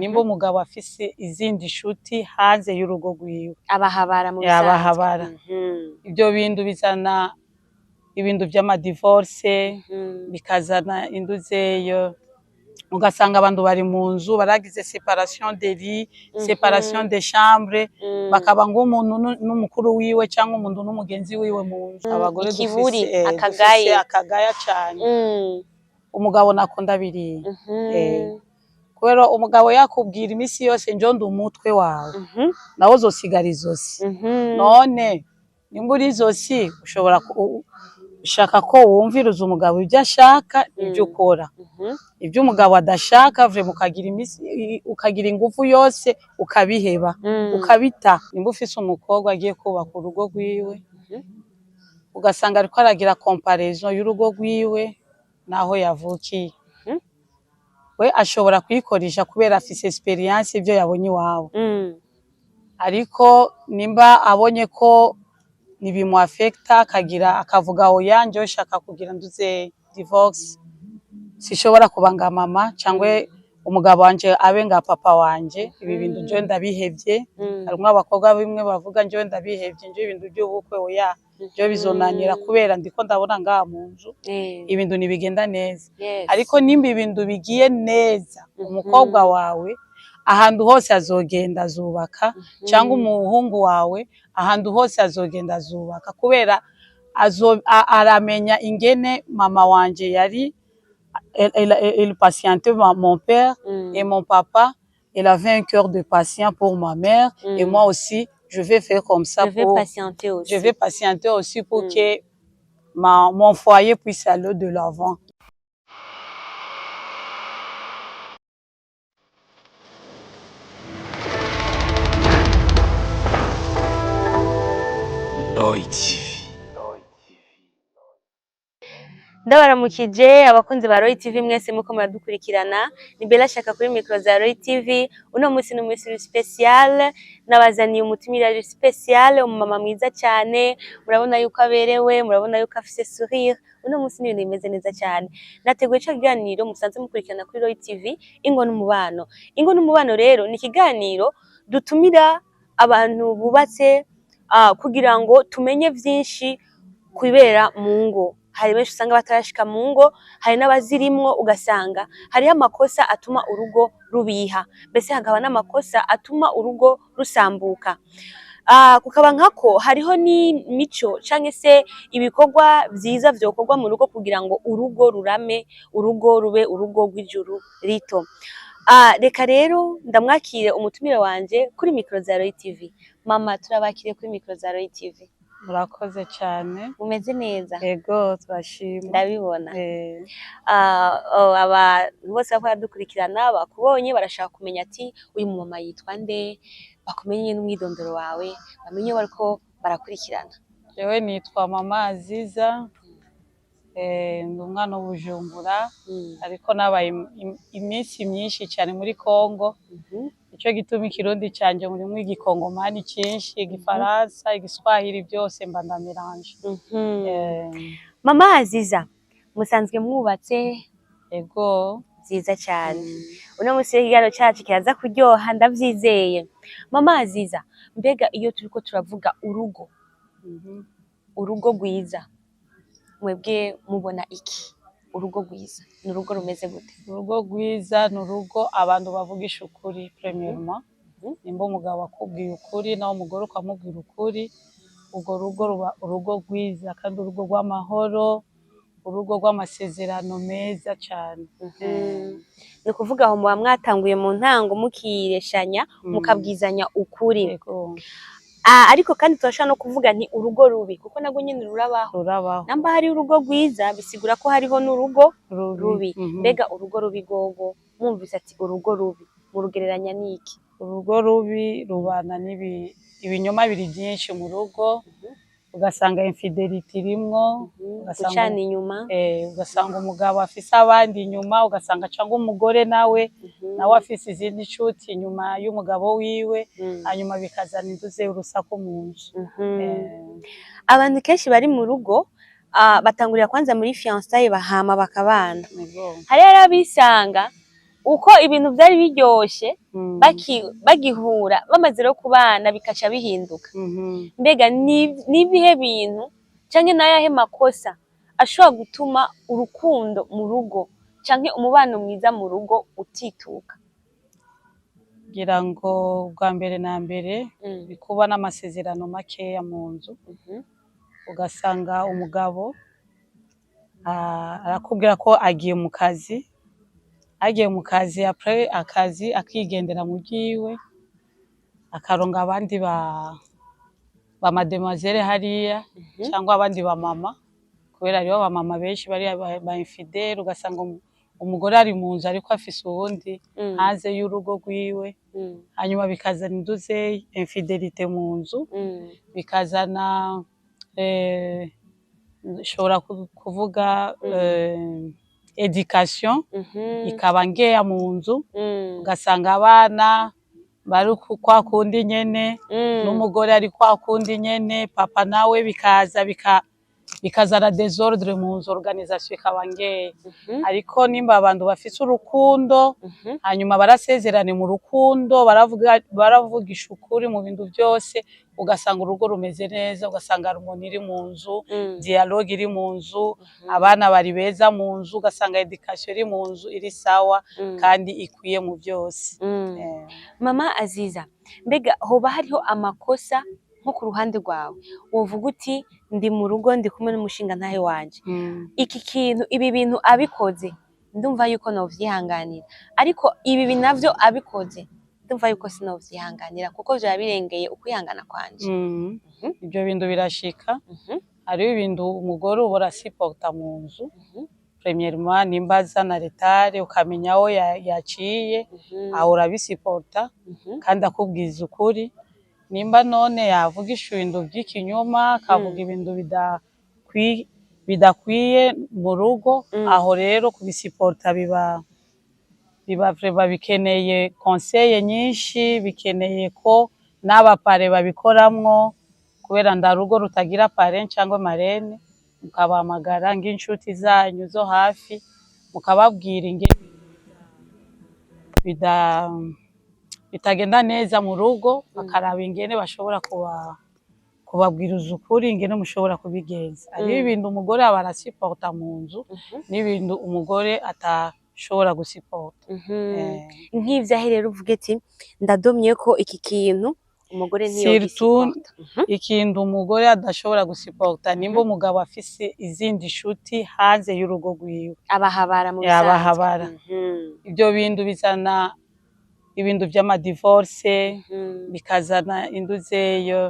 Nimba umugabo afise izindi nshuti hanze y'urugo rwiwe, abahabara mu bisanzwe. Abahabara. Ivyo bintu bizana ibintu vy'ama divorce, bikazana induzeyo, ugasanga abantu bari mu nzu baragize séparation de lit, séparation de chambre, bakaba ng'umuntu n'umukuru wiwe cyangwa umuntu n'umugenzi wiwe mu nzu. Abagore Ikiburi, dufise, akagaye. dufise akagaya cane. Umugabo nakunda biriya. Kubera umugabo yakubwira imisi yose njo ndi umutwe wawe, nawe uzosigara izosi. None nimba uri izosi, ushobora ushaka ko wumviriza umugabo ibyo ashaka, ibyo ukora, ibyo umugabo adashaka, vraiment ukagira imisi, ukagira ingufu yose ukabiheba, ukabita. Nimba ufise umukobwa agiye kubaka urugo rwiwe, ugasanga ariko aragira comparaison y'urugo rwiwe n'aho yavukiye, we ashobora kuyikoresha kubera afise expérience, ibyo yabonye iwabo. Ariko nimba abonye ko nibimu affecta, akagira akavuga: "Oya, njyewe shaka kugira nduze divorce, sishobora kuba nga mama cyangwa umugabo wanje abe nga papa wanje, ibi bintu njyewe ndabihevye." Harimwo abakobwa bimwe bavuga: "Njyewe ndabihevye, njyewe ibintu by'ubukwe oya, njyewe bizonanira kubera ndiko ndabona ngaha mu nzu ibintu ntibigenda neza." Ariko nimba ibintu bigiye neza, umukobwa wawe ahantu hose azogenda azubaka, cyangwa umuhungu wawe ahantu hose azogenda azubaka, kubera aramenya ingene mama wanje yari, elle patientait mon père et mon papa, elle avait un cœur de patient pour ma mère et moi aussi je vais faire comme ça. Je vais pour patienter aussi. Je vais patienter aussi pour que mon foyer puisse aller de l'avant. Lloyd TV. Ndabaramukije abakunzi ba Roy TV mwese muko muradukurikirana. Ni Bella Shaka kuri micro za Roy TV. Uno munsi ni umunsi spécial, nabazaniye umutumire spécial, umumama mwiza cyane. Murabona yuko aberewe, murabona yuko afise sourire. Uno munsi ni ibintu bimeze neza cyane. Nateguye ca kiganiro musanze mukurikirana kuri Roy TV, Ingo n'Umubano. Ingo n'Umubano rero ni ikiganiro dutumira abantu bubatse kugira ngo tumenye vyinshi kubera mu ngo. Hari benshi usanga batarashika mu ngo, hari n'abazirimwo, ugasanga hariho amakosa atuma urugo rubiha, mbese hakaba n'amakosa atuma urugo rusambuka. Kukaba nkako hariho n'imico canke se ibikorwa vyiza vyokorwa mu rugo kugira ngo urugo rurame, urugo rube urugo rw'ijuru rito. Reka rero ndamwakire umutumire wanje kuri micro za Roy TV. Mama, turabakiriye kuri micro za Roy TV. Murakoze cyane. Mumeze neza? Ego, turashima. Ndabibona. Oh, abantu bose bariko baradukurikirana bakubonye barashaka kumenya ati: "Uyu mumama yitwa nde?" Bakumenye n'umwidondoro wawe, bamenye bariko barakurikirana. Jewe nitwa Mama Aziza, ndi umwana w'Ubujumbura, ariko nabaye iminsi myinshi cyane muri Kongo. Nico gituma ikirundi canje murimwo igikongomani cyinshi, igifaransa, igiswahili, byose mba nda mélange. Mama Aziza, musanzwe mwubatse? Ego. Vyiza cyane. Uno munsi rero ikiganiro cacu kiraza kuryoha, ndavyizeye. Mama Aziza, mbega iyo turiko turavuga urugo, urugo rwiza, mwebwe mubona iki? Urugo rwiza ni urugo rumeze gute? Urugo rwiza ni urugo abantu bavugisha ukuri premièrement. Nimba umugabo akubwiye ukuri, nawe umugore ukamubwira ukuri, urwo rugo ruba urugo rwiza kandi urugo rw'amahoro, urugo rw'amasezerano meza cyane. Ni ukuvuga aho muba mwatanguye mu ntango mukireshanya, mukabwizanya ukuri. Yego. Ariko kandi turashobora no kuvuga nti urugo rubi, kuko narwo nyene rurabaho. Rurabaho. Namba hari urugo rwiza, bisigura ko hariho n'urugo rubi. Rubi. Mbega urugo rubi gogo, mwumvise ati urugo rubi, murugereranya n'iki? Urugo rubi rubana ibinyoma biri byinshi mu rugo, ugasanga infidélité irimwo, ugasanga Gucana inyuma. Ugasanga umugabo afise abandi inyuma, ugasanga cyangwa umugore nawe nawe afise izindi nshuti inyuma y'umugabo wiwe, hanyuma bikazana induze, urusaku mu nzu. Abantu kenshi bari mu rugo, batangurira kwanza muri fiançailles, bahama bakabana. Hari abisanga Uko ibintu vyari biryoshe bagihura, bamaze rero kubana bikaca bihinduka. Mbega ni ibihe bintu canke n'ayahe makosa ashobora gutuma urukundo mu rugo canke umubano mwiza mu rugo utituka? Ngira ngo bwa mbere na mbere ni kuba n'amasezerano makeya mu nzu, ugasanga umugabo arakubwira ko agiye mu kazi, agiye mu kazi, après akazi akigendera mu vyiwe, akaronga abandi ba mademoiselle hariya cyangwa abandi ba mama, kubera hariho ba mama benshi bari ba infidèle. Ugasanga umugore ari mu nzu ariko afise uwundi hanze y'urugo rwiwe. Hanyuma bikazana induze infidélité mu nzu, bikazana nshobora kuvuga éducation ikaba nkeya mu nzu. Ugasanga abana bari kwa kundi nyene, n'umugore ari kwa kundi nyene, papa nawe bikaza bikazana désordre mu nzu, organisation ikaba nkeya. Ariko nimba abantu bafise urukundo, hanyuma barasezerane mu rukundo, baravuga, baravugisha ukuri mu bintu byose, ugasanga urugo rumeze neza, ugasanga harmonie iri mu nzu, dialogue iri mu nzu, abana bari beza mu nzu, ugasanga éducation iri mu nzu iri sawa kandi ikwiye mu byose. Mama Aziza, mbega hoba hariho amakosa nko ku ruhande rwawe wovuga uti: "Ndi mu rugo, ndi kumwe n'umushingantahe wanje, iki kintu, ibi bintu abikoze ndumva yuko novyihanganira, ariko ibi navyo abikoze ndumva yuko sinovyihanganira kuko vyoba birengeye ukwihangana kwanje"? Ibyo bintu birashika. Hariho ibintu umugore ubora asupporta mu nzu. Premièrement, nimba azana retard, ukamenya aho yaciye, aho urabisupporta kandi akubwiza ukuri. Nimba none yavugisha ibintu by'ikinyoma, akavuga ibintu bidakwiye mu rugo, aho rero kubisupporta biba vraiment bikeneye conseil nyinshi, bikeneye ko n'aba parrain babikoramwo, kubera nda rugo rutagira parrain cyangwa marraine, mukabahamagara nk'inshuti zanyu zo hafi, mukababwira ingene bitagenda neza mu rugo, bakaraba ingene bashobora kubabwiriza ukuri, ingene mushobora kubigenza. Hariho ibintu umugore aba arasupporta mu nzu n'ibintu umugore atashobora gusupporta. Nk'ivyahe rero uvuga ati: "Ndadomye ko iki kintu umugore Surtout ntiyogisupporta"? Ikintu umugore adashobora gusupporta, nimba umugabo afise izindi nshuti hanze y'urugo rwiwe. Abahabara mu bisanzwe. Abahabara. Ibyo bintu bizana ibintu vy'ama divorce, bikazana induzeyo,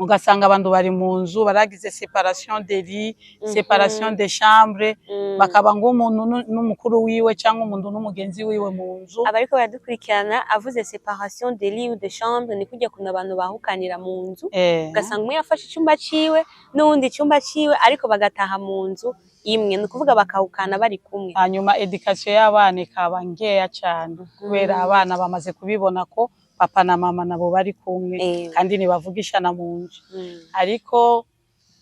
ugasanga abantu bari mu nzu baragize séparation de lit, séparation de chambre, bakaba ng'umuntu n'umukuru wiwe cyangwa umuntu n'umugenzi wiwe mu nzu. Abariko baradukurikirana, avuze séparation de lit ou de chambre ni kurya kuntu abantu bahukanira mu nzu, ugasanga umwe yafashe icumba ciwe n'uwundi icumba ciwe, ariko bagataha mu nzu imwe, ni ukuvuga bakahukana bari kumwe. Hanyuma éducation y'abana ikaba nkeya cane, kubera abana bamaze kubibona ko papa na mama nabo bari kumwe kandi ntibavugishana mu nzu. Ariko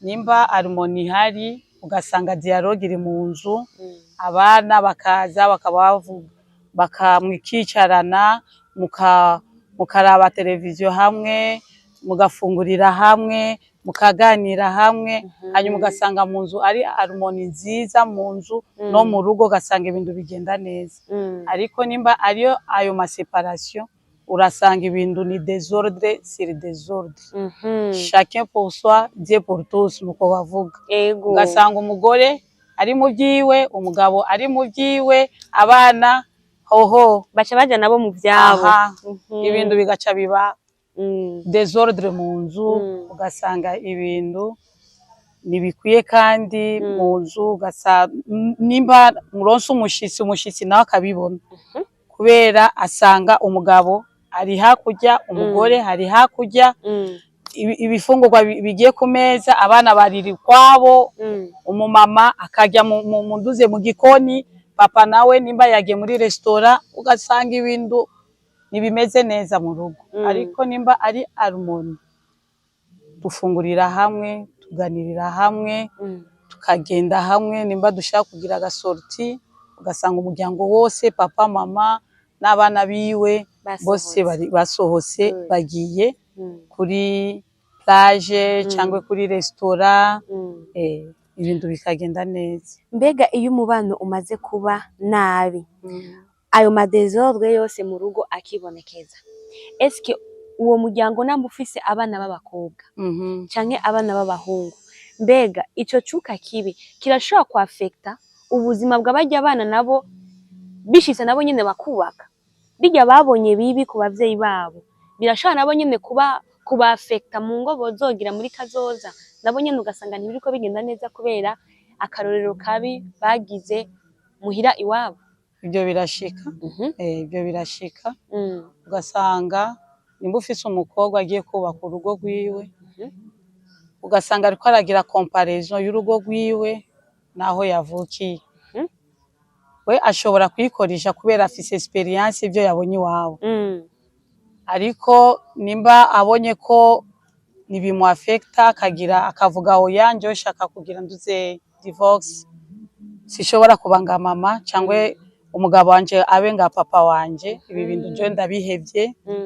nimba harmonie ihari, ugasanga dialogue iri mu nzu, abana bakaza bakaba bavuga, bakamwikicarana, mukaraba televiziyo hamwe, mugafungurira hamwe, mukaganira hamwe, hanyuma ugasanga mu nzu ari harmonie nziza mu nzu no mu rugo, ugasanga ibintu bigenda neza. Ariko nimba ariyo ayo ma séparation, urasanga ibintu ni désordre sur désordre. Chacun pour soi, Dieu pour tous, nuko bavuga. Ugasanga umugore ari mu byiwe, umugabo ari mu byiwe, abana hoho baca baja nabo mu vyabo. Aha, ibintu bigaca biba désordre mu nzu. Ugasanga ibintu ntibikwiye kandi mu nzu, nimba muronse umushitsi, umushitsi nawe akabibona, kubera asanga umugabo ari hakurya, umugore hari hakurya, ibifungurwa bigiye ku meza, abana bariri ukwabo, umumama akajya mu nduze mu gikoni, papa nawe nimba yagiye muri resitora, ugasanga ibintu ntibimeze neza mu rugo. Ariko nimba ari harmonie, dufungurira hamwe, tuganirira hamwe, tukagenda hamwe, nimba dushaka kugira aga sortie. Ugasanga umuryango wose, papa, mama n'abana biwe bose Basohotse. bari basohotse, bagiye kuri plage cyangwa kuri restaurant, ibintu bikagenda neza. Mbega iyo umubano umaze kuba nabi, ayo ma désordre yose mu rugo akibonekeza, eske uwo muryango namba ufise abana b'abakobwa canke abana b'abahungu, mbega ico cuka kibi kirashobora kwafekta ubuzima bwa barya bana nabo bishitse nabo nyene bakubaka? Birya babonye bibi ku bavyeyi babo birashobora nabo nyene kuba kubafekta mu ngo bozogira muri kazoza, nabo nyene ugasanga ntibiriko bigenda neza kubera akarorero kabi bagize muhira iwabo? Ibyo birashika. Ibyo birashika. Ugasanga nimba ufise umukobwa agiye kubaka urugo rwiwe, ugasanga ariko aragira comparaison y'urugo rwiwe n'aho yavukiye. We ashobora kuyikoresha kubera afise expérience, ibyo yabonye iwabo. Ariko nimba abonye ko ntibimuafekta, akagira akavuga: "Oya, njyewe shaka kugira nduze divorce, sishobora kuba nga mama cyangwa umugabo wanje abe nga papa wanje, ibi bintu njyewe ndabihevye."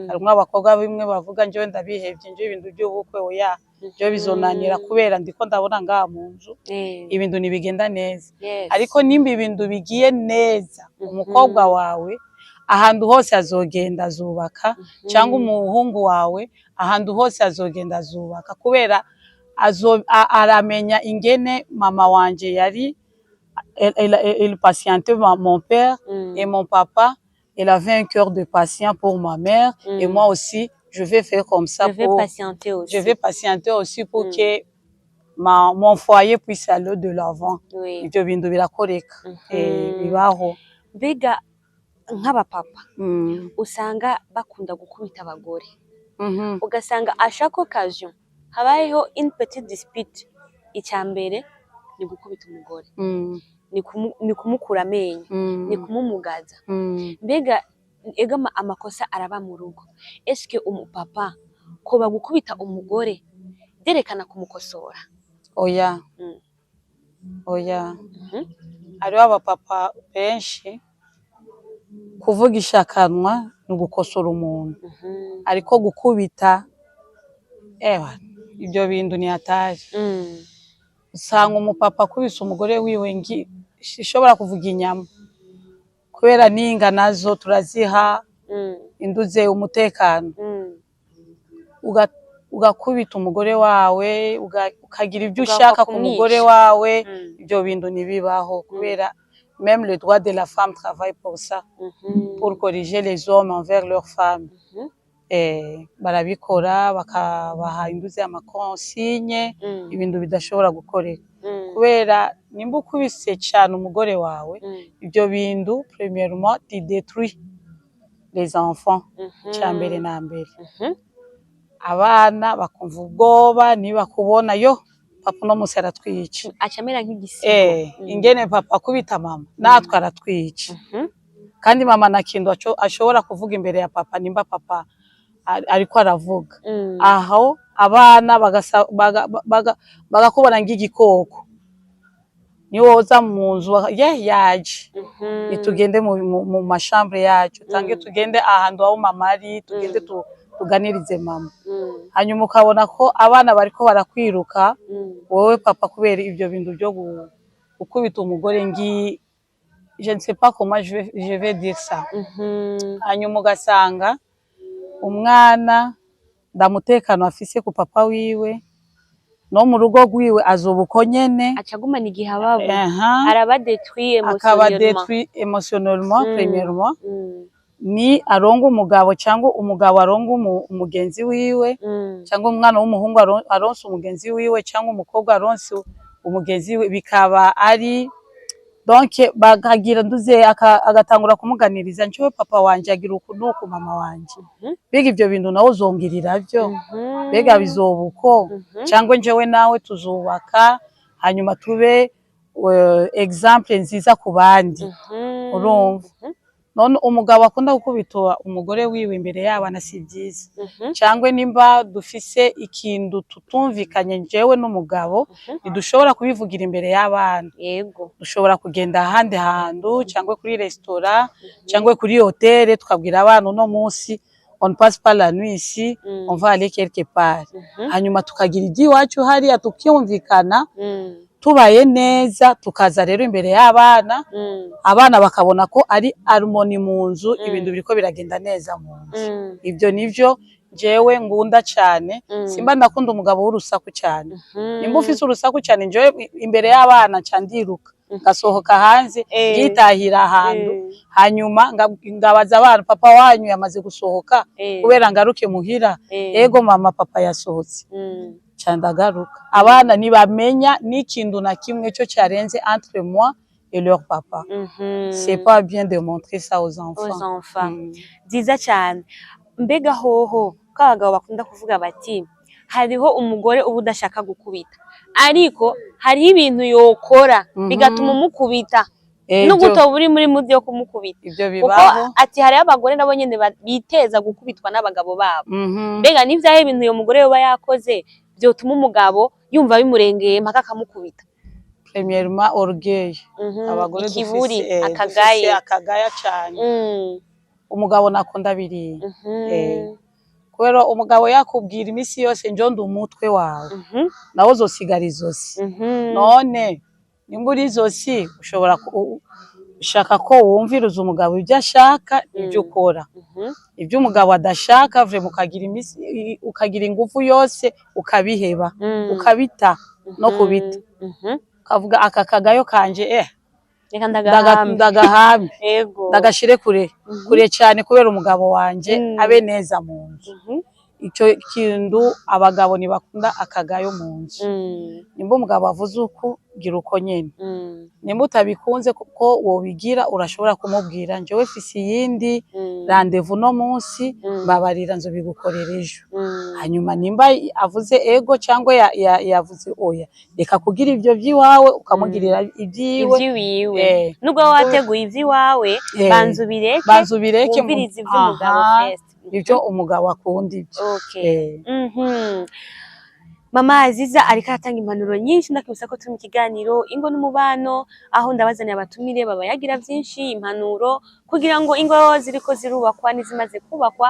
Harimwo abakobwa bimwe bavuga: "Njyewe ndabihevye, njyewe ibintu by'ubukwe oya, njyewe bizonanira kubera ndiko ndabona ngaha mu nzu ibintu ntibigenda neza." Ariko nimba ibintu bigiye neza, umukobwa wawe ahantu hose azogenda azubaka, cyangwa umuhungu wawe ahantu hose azogenda azubaka, kubera aramenya ingene mama wanje yari, elle patientait mon père et mon papa, elle avait un cœur de patient pour ma mère et moi aussi je vais faire comme ça Je vais pour patienter aussi. Je vais patienter aussi pour que mon foyer puisse aller de l'avant. Ibyo bintu birakoreka. Bibaho. Mbega nk'abapapa usanga bakunda gukubita abagore, ugasanga à chaque occasion habayeho une petite dispute, icya mbere ni gukubita umugore, ni kumukura amenyo, ni kumumugaza. Mbega ega amakosa araba mu rugo, eske umupapa koba gukubita umugore byerekana kumukosora? Oya. Oya. Hariho abapapa benshi, kuvugisha akanwa ni ugukosora umuntu, ariko gukubita, ewa, ibyo bintu ni hatari. Usanga umupapa akubise umugore wiwe ngi ishobora kuvuga inyama, kubera n'inga nazo turaziha induze umutekano. Ugakubita umugore wawe, ukagira ibyo Ugahakwa ushaka ku kumwica. mugore wawe, ibyo bintu ntibibaho, kubera même le droit de la femme travaille pour ça, pour corriger les hommes envers leurs femmes. Barabikora, bakabaha induze ama consigne, ibintu bidashobora gukoreka, kubera nimba ukubise cyane umugore wawe, ibyo bintu premièrement tu détruis les enfants. Cya mbere na mbere, abana bakumva ubwoba nibakubona: "Yo, papa uno munsi aratwica." Aca amera nk'igisigo. Ingene papa akubita mama, natwe aratwica. Kandi mama nta kintu ashobora kuvuga imbere ya papa nimba papa ariko aravuga. Aho abana bagakubona nk'igikoko, niwoza mu nzu ye yaje, nitugende mu ma chambre yacu, tange tugende ahantu aho mama ari, tugende tuganirize mama. Hanyuma ukabona ko abana bariko barakwiruka, wowe papa, kubera ibyo bintu byo gukubita umugore ngi je ne sais pas comment je vais dire ça. Hanyuma ugasanga umwana ndamutekano afise ku papa wiwe, no mu rugo rwiwe azoba uko nyene. Aca agumana igihababu. Araba détruit Akaba émotionnellement. détruit émotionnellement, premièrement. Ni aronga umugabo, cyangwa umugabo aronga umugenzi wiwe, cyangwa umwana w'umuhungu aronse umugenzi wiwe, cyangwa umukobwa aronse umugenzi wiwe, bikaba ari donc bakagira nduze agatangura kumuganiriza: "Njyewe papa wanje agira uku n'uku, mama wanje." Mbega ibyo bintu nawe uzongirira byo? Mbega bizoba uko? Cyangwa njyewe nawe tuzubaka, hanyuma tube exemple nziza ku bandi. Urumva? None umugabo akunda gukubita umugore wiwe imbere y'abana, si byiza. Cyangwa nimba dufise ikintu tutumvikanye njyewe n'umugabo, ntidushobora kubivugira imbere y'abana. Dushobora kugenda ahandi hantu, cyangwa kuri resitora, cyangwa kuri hôtel, tukabwira abana: "Uno munsi on passe pas la nuit ici, on va aller quelque part." Hanyuma tukagira iby'iwacu hariya, tukiyumvikana, tubaye neza, tukaza rero imbere y'abana, abana bakabona ko ari harmonie mu nzu, ibintu biriko biragenda neza mu nzu. Ibyo nivyo jewe ngunda cyane. Simba ndakunda umugabo w'urusaku cyane. Nimba ufise urusaku cyane, njyewe imbere y'abana nca ndiruka, ngasohoka hanze, ngitahira ahantu. Hanyuma ngabaza abana: "Papa wanyu yamaze gusohoka?" Kubera ngaruke muhira. "Ego mama, papa yasohotse." Nca ndagaruka, abana ntibamenya n'ikintu na kimwe cyo cyarenze entre moi et leur papa. C'est pas bien de montrer ça aux enfants. Aux enfants. Byiza cyane. Mbega hoho ko abagabo bakunda kuvuga bati hariho umugore uba udashaka gukubita, ariko hariho ibintu yokora bigatuma umukubita, nubwo utoba uri muri mood yo kumukubita? Ibyo Kuko bibaho. ati hariho abagore nabo nyene biteza gukubitwa n'abagabo babo. Mbega n'ivyahe ibintu uyo mugore yoba yakoze vyotuma umugabo yumva bimurengeye mpaka akamukubita? Premièrement, orgueil. Abagore Ikiburi. dufise, Akagaye. dufise akagaya cyane. Umugabo nakunda biriya. Kubera umugabo yakubwira iminsi yose njo ndi umutwe wawe, nawe uzosigara izosi. None nimba uri izosi, ushobora ushaka ko wumviriza umugabo ibyo ashaka, ibyo ukora. Ibyo umugabo adashaka, vraiment, ukagira iminsi, ukagira ingufu yose, ukabiheba, ukabita no kubita, ukavuga aka kagayo kanje, Reka ndagahambe. Ndagahambe. Ndagashire kure, kure cyane, kubera umugabo wanje abe neza mu nzu. Icyo kintu, abagabo ntibakunda akagayo mu nzu. Nimba umugabo avuze uku, gira uko nyene. Nimba utabikunze ko wobigira, urashobora kumubwira: "Njyewe mfise iyindi rendez-vous no munsi, mbabarira, nzobigukorera ejo." Hanyuma nimba avuze ego cyangwa yavuze oya, reka kugira ibyo by'iwawe, ukamugirira ibyiwe. Ivy'iwiwe. Nubwo waba wateguye ivy'iwawe, banza ubireke, banza ubireke. Wumvirize ivy'umugabo first. Ibyo umugabo akunda ibyo. Mama Aziza ariko aratanga impanuro nyinshi. Ndakibutsa ko turi mu kiganiro Ingo n'Umubano, aho ndabazaniye abatumire babayagira byinshi, impanuro kugira ngo ingo ziriko zirubakwa n'izimaze kubakwa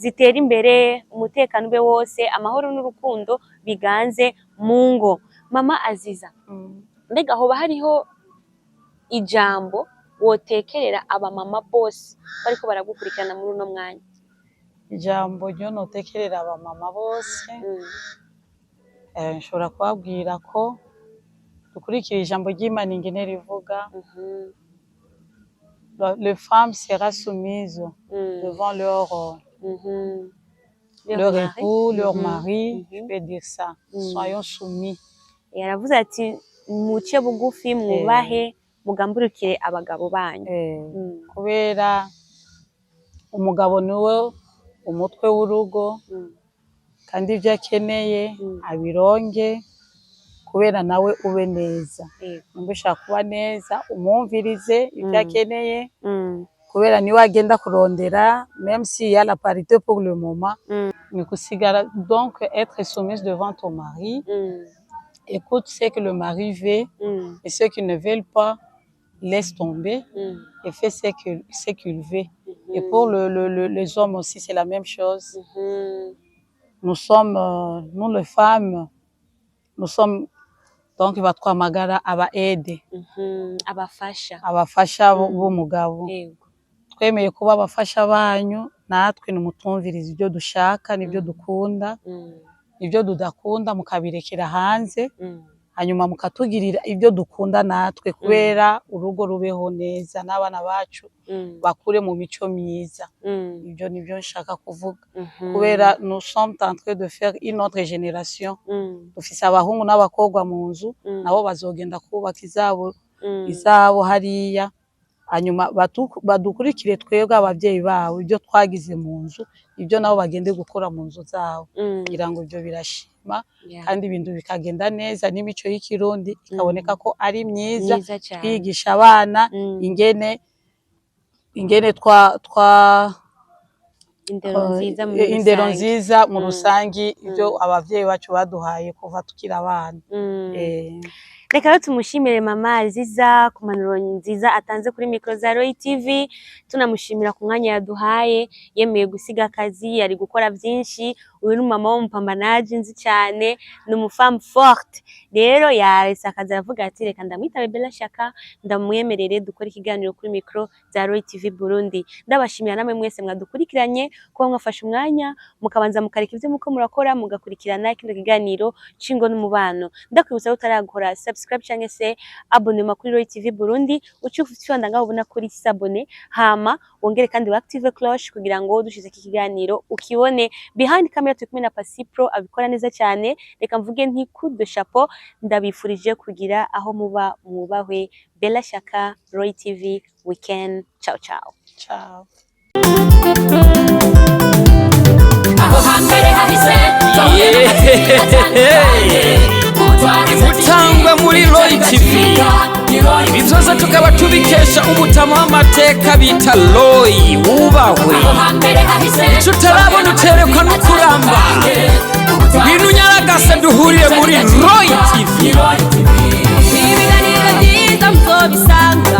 zitere imbere, umutekano ube wose, amahoro n'urukundo biganze mu ngo. Mama Aziza, mbega hoba hariho ijambo wotekerera abamama bose bariko baragukurikirana muri uno mwanya? Ijambo ryo notekerera abamama bose, nshobora kubabwira ko dukurikira ijambo ry'Imana ingene rivuga: "Les femmes sera soumise devant leur mari. époux, leur mari." Je peux dire ça. Soyons soumis. Yaravuze ati muce bugufi, mwubahe, mugamburukire abagabo banyu. Kubera umugabo niwe umutwe w'urugo, kandi ibyo akeneye abironge kubera nawe ube neza. Nimba ushaka kuba neza, umwumvirize ibyo akeneye, kubera niwe agenda kurondera, même s'il y a la parité pour le moment. Ni gusigara, donc être soumise devant ton mari. Écoute ce que le mari veut et ceux qui ne veulent pas, laisse tomber et fais ce qu'il veut. Et pour les hommes aussi, c'est la même chose. Nous sommes, nous les femmes, nous sommes donc batwamagara aba aide. Abafasha. Abafasha b'umugabo. Twemeye kuba abafasha banyu, natwe nimutumvirize ibyo dushaka n'ibyo dukunda, ibyo tudakunda mukabirekera hanze, hanyuma mukatugirira ibyo dukunda natwe, kubera urugo rubeho neza n'abana bacu bakure mu mico myiza. Ibyo nibyo nshaka kuvuga, kubera nous sommes en train de faire une autre génération. Dufise abahungu n'abakobwa mu nzu, nabo bazogenda kubaka izabo, izabo hariya. Hanyuma badukurikire twebwe ababyeyi babo, ibyo twagize mu nzu, ibyo nabo bagende gukora mu nzu zabo, kugira ngo ibyo birashima, kandi ibintu bikagenda neza, n'imico y'Ikirundi ikaboneka ko ari myiza. Myiza cyane. Twigisha abana ingene Ingene twa Indero nziza muri indero rusange. nziza mu rusangi, ibyo abavyeyi bacu baduhaye kuva tukiri abana. Reka rero tumushimire mama Aziza ku mpanuro nziza atanze kuri micro za Roy TV, tunamushimira ku mwanya yaduhaye, yemeye gusiga akazi, ari gukora byinshi. Uyu ni umumama w'umupambanaji nzi cyane, ni umu femme forte. Rero yaretse akazi, aravuga ati: "Reka ndamwitabe Bella Shaka, ndamwemerere dukore ikiganiro kuri micro za Roy TV Burundi." Ndabashimira namwe mwese mwadukurikiranye, kuba mwafashe umwanya mukabanza mukareka ibyo muko murakora, mugakurikirana kino kiganiro c'ingo n'umubano. Ndakwibutsa ko utarakora subscribe cyangwa se abonnement kuri Roy TV Burundi, uce ufyonda ngaho ubona kuri s'abonner, hama wongere kandi active cloche kugira ngo dushize iki kiganiro ukibone. Behind camera turi kumwe na Pasi Pro, abikora neza cyane. Reka mvuge nti coup de chapeau, ndabifurije kugira aho muba mwubahwe. Bella Shaka, Roy TV weekend, ciao ciao. Ciao. Aho hambere hahise. Gutangwa muri Roy TV, ibi byose tukaba tubikesha umutama w'amateka bita Roy, wubahwe. Aho hambere hahise. Icyo utarabona uterekwa no kuramba. Ngwino unyaragase duhurire muri Roy TV. Ibiganiro byiza muzobisanga.